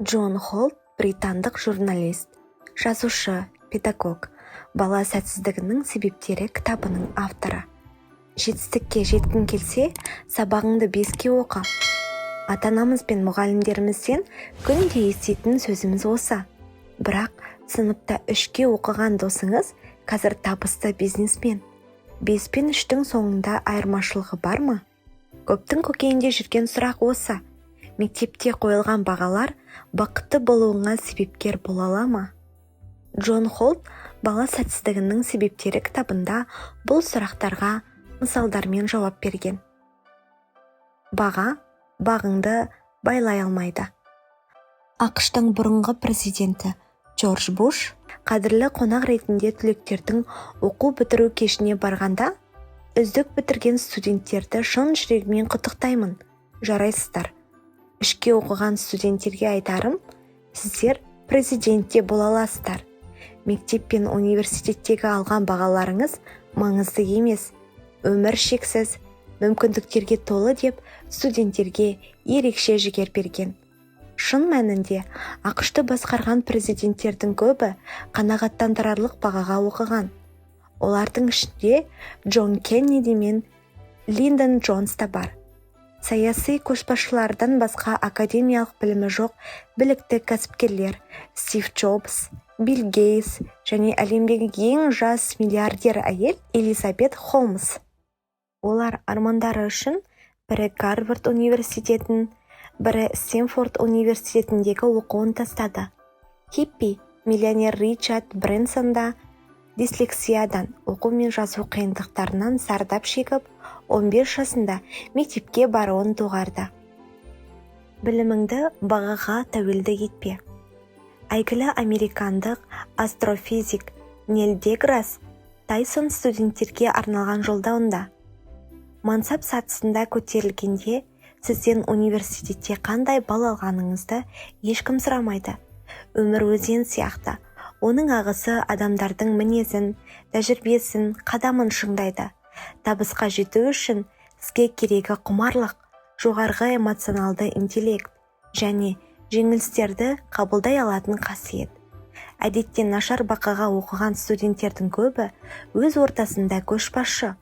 Джон Холт — британдық журналист, жазушы, педагог, «Бала сәтсіздігінің себептері» кітабының авторы. Жетістікке жеткің келсе, сабағыңды беске оқы. Ата-анамыз бен мұғалімдерімізден күнде еститін сөзіміз осы. Бірақ сыныпта үшке оқыған досыңыз қазір табысты бизнесмен. Бес пен үштің соңында айырмашылығы бар ма? Көптің көкейінде жүрген сұрақ осы. Мектепте қойылған бағалар бақытты болуыңа себепкер бола ала ма? Джон Холт «Бала сәтсіздігінің себептері» кітабында бұл сұрақтарға мысалдармен жауап берген. Баға бағыңды байлай алмайды. АҚШ-тың бұрынғы президенті Джордж Буш қадірлі қонақ ретінде түлектердің оқу бітіру кешіне барғанда, «Үздік бітірген студенттерді шын жүрегіммен құттықтаймын. Жарайсыздар. Үшке оқыған студенттерге айтарым: сіздер президент те бола аласыздар. Мектеп пен университеттегі алған бағаларыңыз маңызды емес. Өмір шексіз мүмкіндіктерге толы», — деп студенттерге ерекше жігер берген. Шын мәнінде, АҚШ-ты басқарған президенттердің көбі қанағаттандырарлық бағаға оқыған. Олардың ішінде Джон Кеннеди мен Линдон Джонс та бар. Саяси көшбасшылардан басқа академиялық білімі жоқ білікті кәсіпкерлер Стив Джобс, Билл Гейтс және әлемдегі ең жас миллиардер әйел Элизабет Холмс. Олар армандары үшін бірі Гарвард университетін, бірі Стэнфорд университетіндегі оқуын тастады. Хиппи миллионер Ричард Брэнсон да дислексиядан, оқу мен жазу қиындықтарынан зардап шегіп, 15 жасында мектепке баруын доғарды. Біліміңді бағаға тәуелді етпе. Әйгілі американдық астрофизик Нил Деграсс Тайсон студенттерге арналған жолдауында: «Мансап сатысында көтерілгенде, сізден университетте қандай балл алғаныңызды ешкім сұрамайды. Өмір өзен сияқты. Оның ағысы адамдардың мінезін, тәжірибесін, қадамын шыңдайды. Табысқа жету үшін сізге керегі құмарлық, жоғарғы эмоционалды интеллект және жеңілістерді қабылдай алатын қасиет». Әдетте нашар бағаға оқыған студенттердің көбі өз ортасында көшбасшы.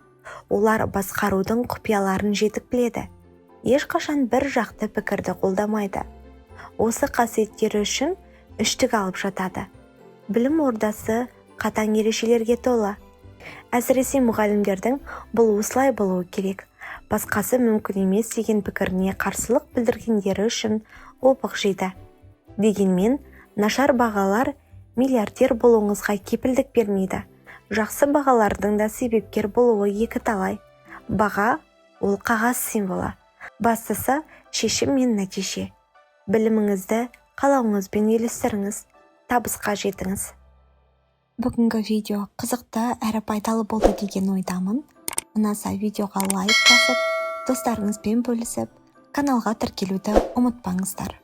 Олар басқарудың құпияларын жетік біледі, ешқашан бір жақты пікірді қолдамайды. Осы қасиеттері үшін үштік алып жатады. Білім ордасы қатаң ережелерге толы. Әсіресе мұғалімдердің «бұл осылай болуы керек, басқасы мүмкін емес» деген пікіріне қарсылық білдіргендері үшін опық жейді. Дегенмен нашар бағалар миллиардер болуыңызға кепілдік бермейді. Жақсы бағалардың да себепкер болуы екіталай. Баға — ол қағаз символы. Бастысы — шешім мен нәтиже. Біліміңізді қалауыңызбен үйлестіріңіз, табысқа жетіңіз. Бүгінгі видео қызықты әрі пайдалы болды деген ойдамын. Ұнаса, видеоға лайк басып, достарыңызбен бөлісіп, каналға тіркелуді ұмытпаңыздар.